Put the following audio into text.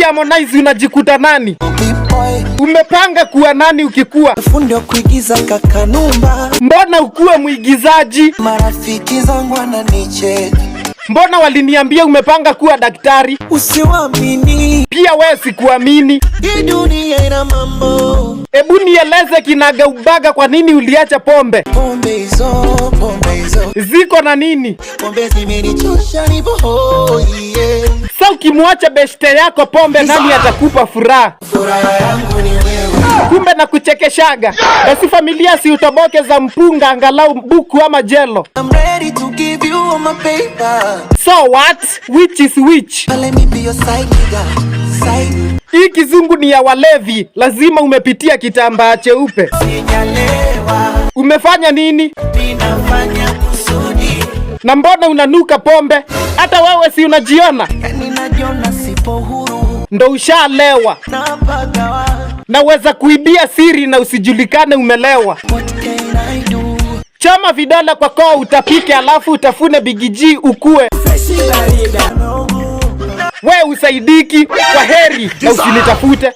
Hivi Harmonize, unajikuta nani? Big boy. Umepanga kuwa nani ukikua? Fundi wa kuigiza kakanumba. Mbona ukuwe mwigizaji? Marafiki zangu wananicheka. Mbona waliniambia umepanga kuwa daktari? Usiwamini. Pia wewe sikuamini. Hii dunia ina mambo. Hebu nieleze kinaga ubaga, kwa nini uliacha pombe? Pombe hizo, pombe hizo. Ziko na nini? Pombe zimenichosha, nipo hoi, yeah. Sa ukimwacha beshte yako pombe, nani atakupa furaha? Furaha yangu ni wewe. Kumbe na kuchekeshaga. Basi familia si utoboke za mpunga, angalau buku ama jelo. I'm ready to give you all my paper. So what? Which is which? But let me be your side nigga. Side. Hii kizungu ni ya walevi, lazima umepitia kitambaa cheupe. Sijalewa. Umefanya nini? Ninafanya kusudi. Na mbona unanuka pombe? Hata wewe si unajiona? Yani najiona sipo huru. Ndo ushalewa. Napagawa. Naweza kuibia siri na usijulikane umelewa. What can I do? Choma vidole kwa koo utapike, alafu utafune Big G ukue. We usaidiki, kwa heri na usinitafute.